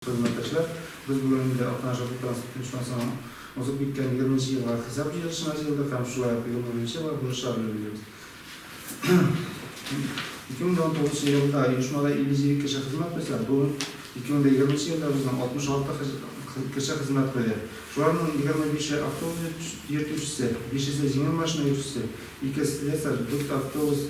Хезмәттәшләр, без бүген инде Актаныш автотранспорт оешмасының узып киткән егерменче елга хисап җыелышына җыелдык һәм шулай ук 21 елга бурычлар билгелибез. 2019 елда оешмада 57 кеше хезмәт куйса, бүген 2020 елда безнең 66 кеше хезмәт куйды. Шуларның 25-е автобус йөртүчесе, бишесе җиңел машина йөртүчесе, ике слесарь, дүрт автобус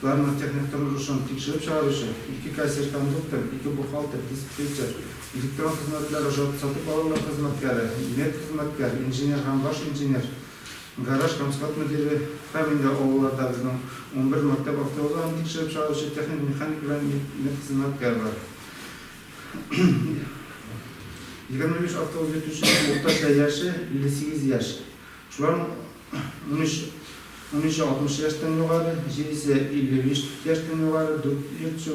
ларның техник торышын тикшереп чыгаручы, ике кассир-кондуктор, ике бухгалтер, диспетчер, электрон хезмәтләр аша сатып алулар хезмәткәре, медхезмәткәр, инженер һәм баш инженер, гараж һәм склад мөдире һәм инде авылларда безнең 11 мәктәп автобусларын тикшереп чыгаручы техник-механик белән медхезмәткәр бар. 25 автобус йөртүченең уртача яше, 58 яшь. Шуларның 13, унөче 60 яшьтән югары, җидесе 55 яшьтән югары, дүрт йөртүче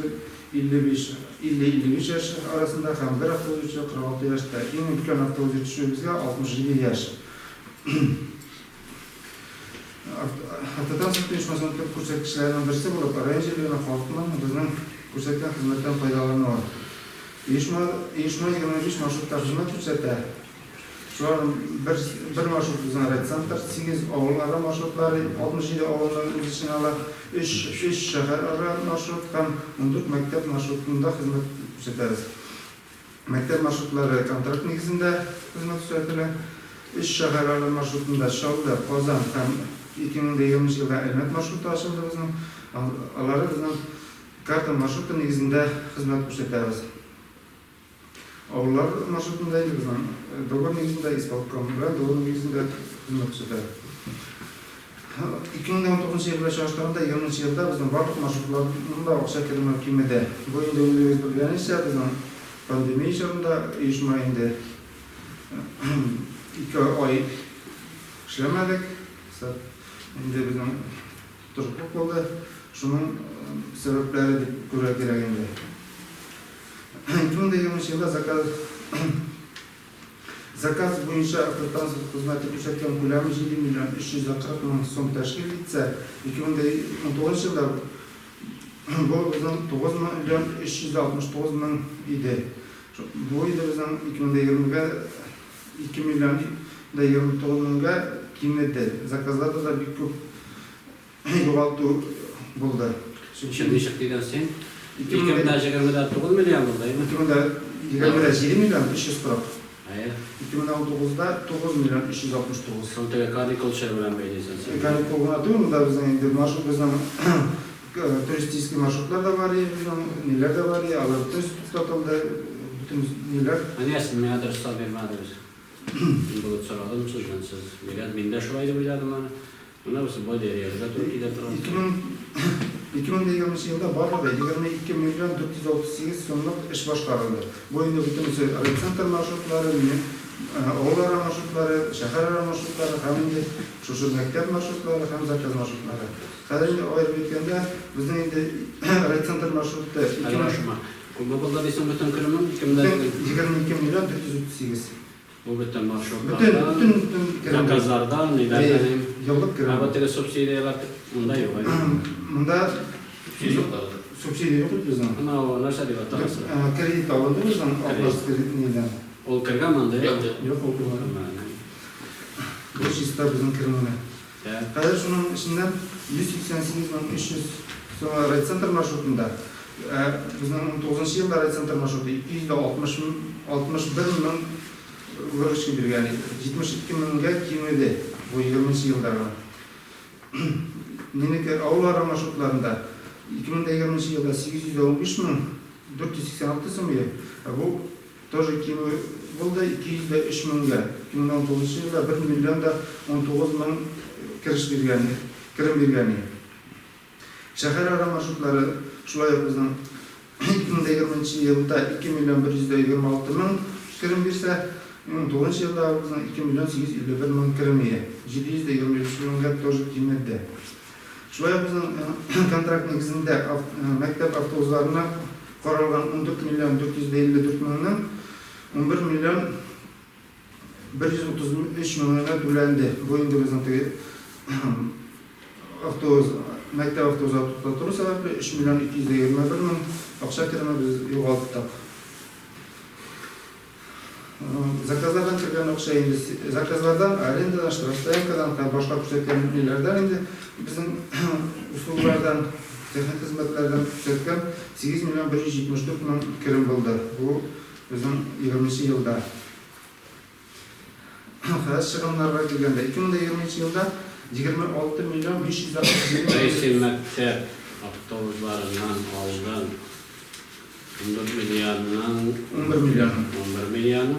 55, 50-55 яшь арасында һәм бер автобус йөртүче 46 яшьтә. Иң өлкән автобус йөртүчебезгә 67 яшь. Автотранспорт оешмасының төп күрсәткечләренең берсе булып, район җирлегенең халкының безнең күрсәткән хезмәттән файдалануы. Оешма, оешма 25 маршрутта хезмәт күрсәтә. Шуларның бер, бер маршрут безнең райцентр, сигез авыл ара маршрутлары, 67 авылны үз эченә ала, өч, өч шәһәр ара маршрут һәм 14 мәктәп маршрутында хезмәт күрсәтәбез. Мәктәп маршрутлары контракт нигезендә хезмәт күрсәтелә. Өч шәһәр ара маршрутында Чаллы, Казан һәм 2020 елда Әлмәт маршруты ачылды безнең. Алары безнең карта маршруты нигезендә хезмәт күрсәтәбез. Авыллар маршрутында инде безнең договор нигезендә, исполком белән договор нигезендә хезмәт күрсәтә. 2019 ел белән чагыштырганда, 20 елда безнең барлык маршрутларның да акча кереме кимеде. Бу инде үзегез белгәнегезчә, безнең пандемия чорында оешма инде ике ай эшләмәдек. Инде безнең тотрыклык булды. Шуның сәбәпләре дип күрергә кирәк инде. 2020 елда заказ заказ буенча автотранспорт хезмәте күрсәткән күләме 7 миллион 340 мең сум тәшкил итсә, 2019 елда бу безнең 9 миллион 369 мең иде. Бу инде безнең 2020-гә 2 миллион да 29 меңгә кимеде. Заказларда да бик күп югалту булды. Чөнки ничек дигән син? 2020-дә 9 миллион булды, әйме? 2020-дә 7 миллион 340. Әйе. 2019-да 9 миллион 369. Шул теге каникул чоры белән бәйлисең син. Каникул гына түгел, монда безнең инде маршрут безнең туристический маршрутлар да бар иде, безнең ниләр дә бар иде, алар бөтенесе туктатылды, бөтен ниләр. Менә син миңа дөрес сорау бирмәдегез. Мин бүген сорадым сездән, сез бирә, мин дә шулай дип уйладым аны. Менә бусы бай дәрьяларга туры килә торган. 2020 елда барлыгы 22 миллион 468 сумлык эш башкарылды. Бу инде бөтенесе райцентр маршрутлары, авылара маршрутлары, шәһәрара маршрутлары һәм инде шушы мәктәп маршрутлары һәм заказ маршрутлары. Хәзер инде аерып әйткәндә, безнең инде райцентр маршруты Әле башыма. Күпме булды дисең бөтен керемең? 22 миллион 438. Бу бөтен маршрутлардан, бөтен, бөтен керем. Заказлардан, ниләрдән. Еллык керем. Ә бу теге субсидияләр монда юк, әйе? Монда субсидия юк. Субсидия юк бит безнең. Ана ул нәрсә дип аталасы? Кредит алынды безнең Атлас кредит нидән. Ул кергән монда? Юк, юк, ул кермәгән. Бу чиста безнең керем генә. Хәзер шуның эченнән 188 мең 300 сумы райцентр маршрутында, ә безнең унтугызынчы елда райцентр маршруты 261 мең выручка биргән иде. 72 меңгә кимеде бу егерменче елда гына. Минеке авылара маршрутларында 2020 елда 815 мең 486 сум иде, ә бу Тоже кимү булды, 203 меңгә. 2019 елда 1 миллион да 19 мең кереш биргән, керем биргән иде. Шәһәрара маршрутлары шулай ук безнең 2020 елда 2 миллион 126 мең керем бирсә, 2019 елда безнең 2 миллион 851 мең керем ие. 725 меңгә тоже кимеде. Шулай ук безнең контракт нигезендә мәктәп автобусларына каралган 14 миллион 454 меңнең 11 миллион 133 меңенә түләнде. Бу инде безнең теге автобус, мәктәп автобуслары туктатылу сәбәпле 3 миллион 221 мең акча кереме без югалттык. Заказлардан кергән акча инде заказлардан, арендадан, штрафстоянкадан һәм башка күрсәткән ниләрдән инде безнең услугалардан, техник хезмәтләрдән күрсәткән 8 миллион 174 мең керем булды. Бу безнең 20 елда. Хәзер чыгымнарга килгәндә, 2020 елда 26 миллион 567 мең. Кайсы мәктәп автобусларыннан алдың? 14 миллионның. 11 миллионы. 11 миллионы.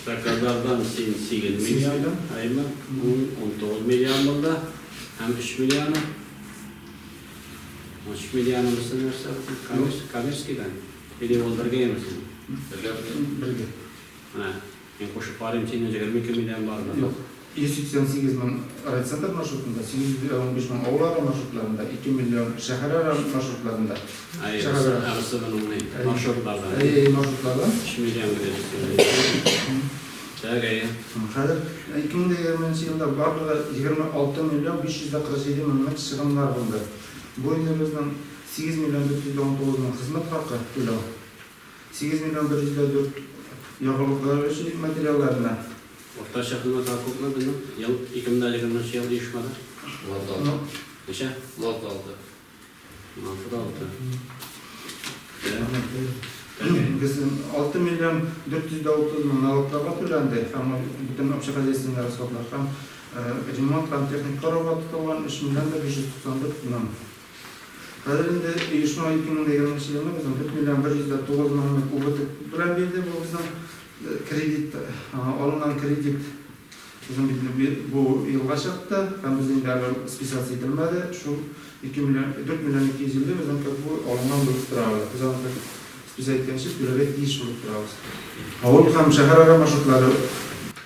Заказлардан син 8 миллион, әйме? 10, 19 миллион булды. Һәм 3 миллионы. 3 миллионы нәрсә? Коммерческийдан? Или ул бергә емесен? Бергә. Бергә. Менә, мин кушып карыйм, синең 22 миллион бармы? Юк. 188 мең райцентр маршрутында, 815 мең авылара маршрутларында, 2 миллион шәһәрара маршрутларында. Әйе, әгысы моның ни? Маршрутларда. Әйе, маршрутларда. 3 миллион генә. Так, әйе. Хәзер 2020 елда барлыгы 26 миллион 547 меңлек чыгымнар булды. Бу инде безнең 8 миллион 419 мең хезмәт хакы түләү, 8 миллион 104 ягулыклар өчен материалларына. Уртача хезмәт хакы күпме безнең? Ел 2020 ел оешмада? 16. Ничә? 16. 16. Безнең 6 миллион 430 мең налогларга түләнде һәм бөтен общехозяйственный расходлар һәм ремонт һәм техник карауга тотылган 3 миллион 594 мең. Хәзер инде оешма 2020 елны безнең 4 миллион 109 меңлек убыток белән бирде. Бу безнең кредит, алынган кредит безнең бит бу елга чыкты һәм безнең инде әле списаться ителмәде. Шул 2 миллион, 4 миллион 250 безнең как бу алынган булып тора әле. Без аны как списать иткәнче түләргә тиеш булып торабыз. Авыл һәм шәһәрара маршрутлары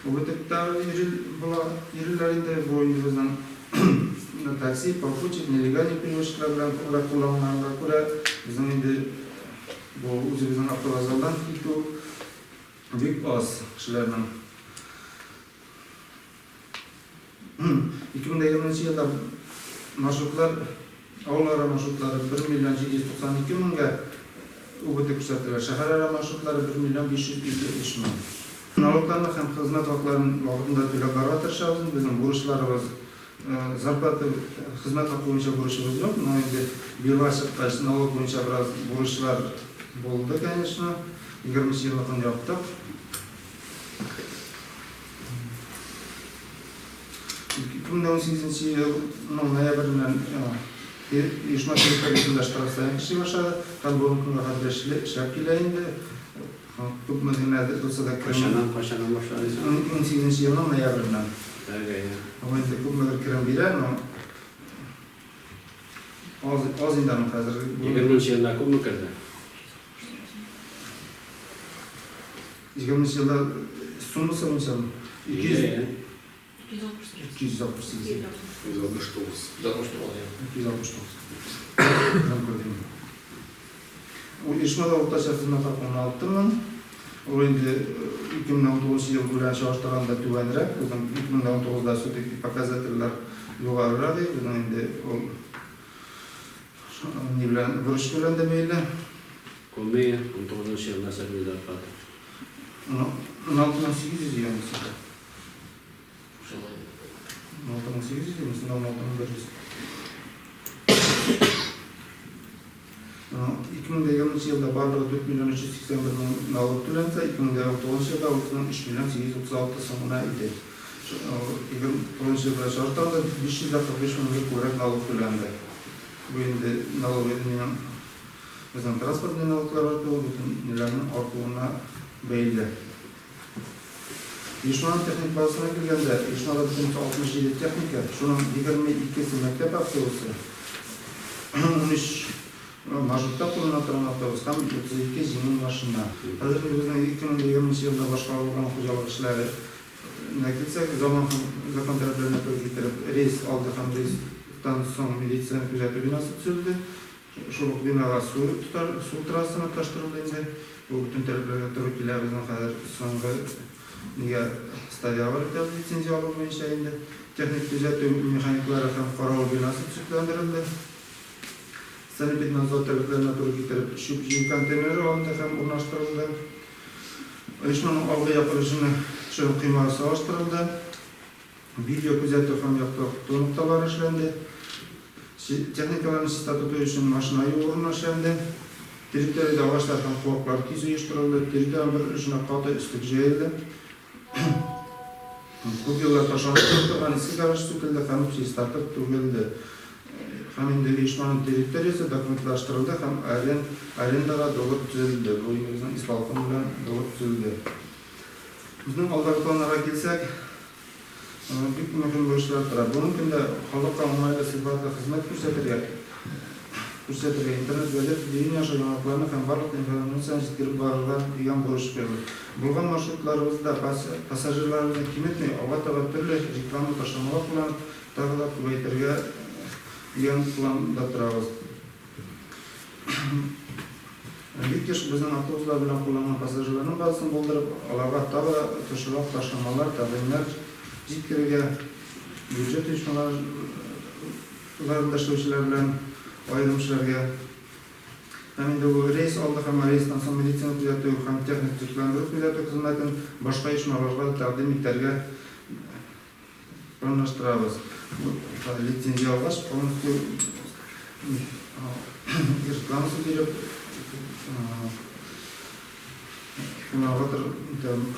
убытокта йөри була, йөриләр инде. Бу инде безнең такси, попутчик, нелегальный перевозчиклар белән күбрәк кулланганга күрә, безнең инде бу үзебезнең автовокзалдан китү бик аз кешеләрнең. 2020 елда маршрутлар, авылара маршрутлары 1 миллион 792 меңгә убыток күрсәттеләр. Шәһәрара маршрутлары 1 миллион 553 мең. Налогларны һәм хезмәт хакларын вакытында түләп барырга тырышабыз. Безнең бурычларыбыз, зарплата, хезмәт хакы буенча бурычыбыз юк. Но инде быелга чыккач, налог буенча бераз бурычлар булды, конечно. 20 еллыкын яптык. 2018 елның ноябреннән оешма территориясендә штрафстоянка эшли башлады һәм бүгенге көнгә хәтле эшләп килә инде. Күпме генә булса да керем. Кайчаннан, кайчаннан башлады? 18 елның ноябреннән. Так, әйе. Ул инде күпмедер керем бирә, но аз, аз инде аның хәзер. 20 елда күпме керде? 20 елда суммасы буенча 200 268. 268. 169. 269. Күрдем. Оешмада уртача хезмәт хакы 16 мең. Ул инде 2019 ел белән чагыштырганда түбәнрәк. Безнең 2019да все-таки показательләр югарырак иде. Безнең инде ул ни белән, бурыч белән дә бәйле. Күпме 19 елда средний зарплата? 16 800 янысы. 16 800 емесе 16 100. 2020 елда барлыгы 4 миллион 381 мең налог түләнсә, 2019 елда ул 3 миллион 836 сум гына иде. 29 елда чагыштырганда 545 меңгә күбрәк налог түләнде. Бу инде налог минем безнең транспортный налоглар артуы, бөтен ниләрнең артуына бәйле. Оешманың техник базасына килгәндә, оешмада бөтен 67 техника, шуның 22-се мәктәп автобусы, 13 маршрутта кулланыла торган автобус һәм 32 җиңел машина. Хәзер безнең 2020 елда башкарылган хуҗалык эшләре килсәк, заман һәм закон таләпләренә туры китереп, рейс алды һәм рейстан соң медицина күзәтү бинасы төзелде. Шул ук бинага су тотар, су трассасы тоташтырылды инде. Бу бөтен таләпләргә туры килә, безнең хәзер соңгы нигә стадиягә барып җитәбез лицензия алу буенча инде. Техник төзәтү механиклары һәм каравыл бинасы төзекләндерелде. Санэпиднадзор таләпләренә туры китереп, чүп җыю контейнеры алынды һәм урнаштырылды. Оешманың алгы як өлешенең төшерү коймасы алыштырылды. Видео күзәтү һәм яктырту нокталары эшләнде. Техникаларны чиста тоту өчен машина юу урыны эшләнде. Территориядә агачлар һәм куаклар кисү оештырылды. Территориянең бер өлешенә каты өслек җәелде. Күп еллар ташланып торган иске гараж сүтелде һәм чистартып түгелде. Һәм инде оешманың территориясе документлаштырылды һәм арендага договор төзелде. Бу инде безнең исполком белән договор төзелде. Безнең алдагы планнарга килсәк, бик мөһим бурычлар тора. Бүгенге көндә халыкка уңайлы, сыйфатлы хезмәт күрсәтергә, күрсәтергә, интернет, газета, телевидение аша яңалыкларны һәм барлык информацияне җиткереп барырга дигән бурыч куелды. Булган маршрутларыбызда пассажирларыбызны киметми, алга таба төрле реклама ташламалар кулланып, тагы да күбәйтергә дигән планда торабыз. Бик еш безнең автобуслар белән кулланган пассажирларның базасын булдырып, аларга тагы да отышлырак ташламалар, тәкъдимнәр җиткерергә, бюджет оешмаларында эшләүчеләр белән аерым эшләргә. Һәм инде бу рейс алды һәм рейстан соң медицина күзәтү һәм техник төзекләндерү күзәтү хезмәтен башка оешмаларга да тәкъдим итәргә планлаштырабыз. Лицензия алгач, полностью рекламасын биреп,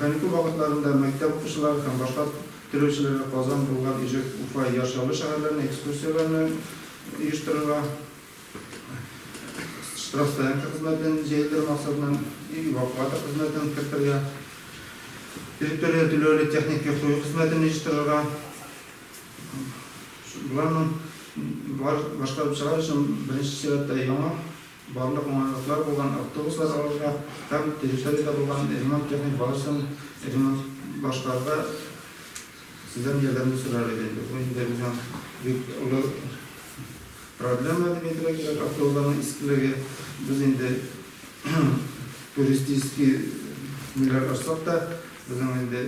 каникул вакытларында мәктәп укучылары һәм башка теләүчеләргә Казан, Болгар, Ижевск, Уфа, Яр Чаллы шәһәрләренә экскурсияләрне оештырырга, штрафстоянка хезмәтен җәелдерү максатыннан эвакуатор хезмәтен кертергә, территориядә түләүле техника кую хезмәтен оештырырга. Боларның бар башкарып чыгар өчен беренче чиратта яңа, барлык уңайлыклар булган автобуслар алырга һәм территориядә булган ремонт-техник базасын ремонт башкарырга сездән ярдәмне сорар идем. Бу инде безнең бик олы проблема дип әйтергә кирәк, автобусларның искелеге. Без инде туристический ниләр ачсак та, безнең инде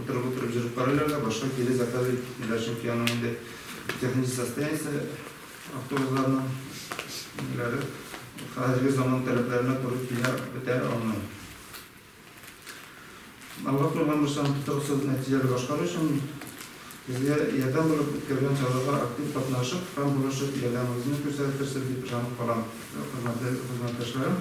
утырып-утырып йөреп карыйлар да, башка кире заказ итмиләр, чөнки аның инде технический состояниесе автобусларның ниләре хәзерге заман таләпләренә туры килә бетә алмый. Алга куелган бурычларны тотрыксыз нәтиҗәле башкару өчен безгә ярдәм булып үткәрелгән чараларга актив катнашып һәм булышып ярдәмегезне күрсәтерсез дип ышанып калам, хөрмәтле хезмәттәшләрем.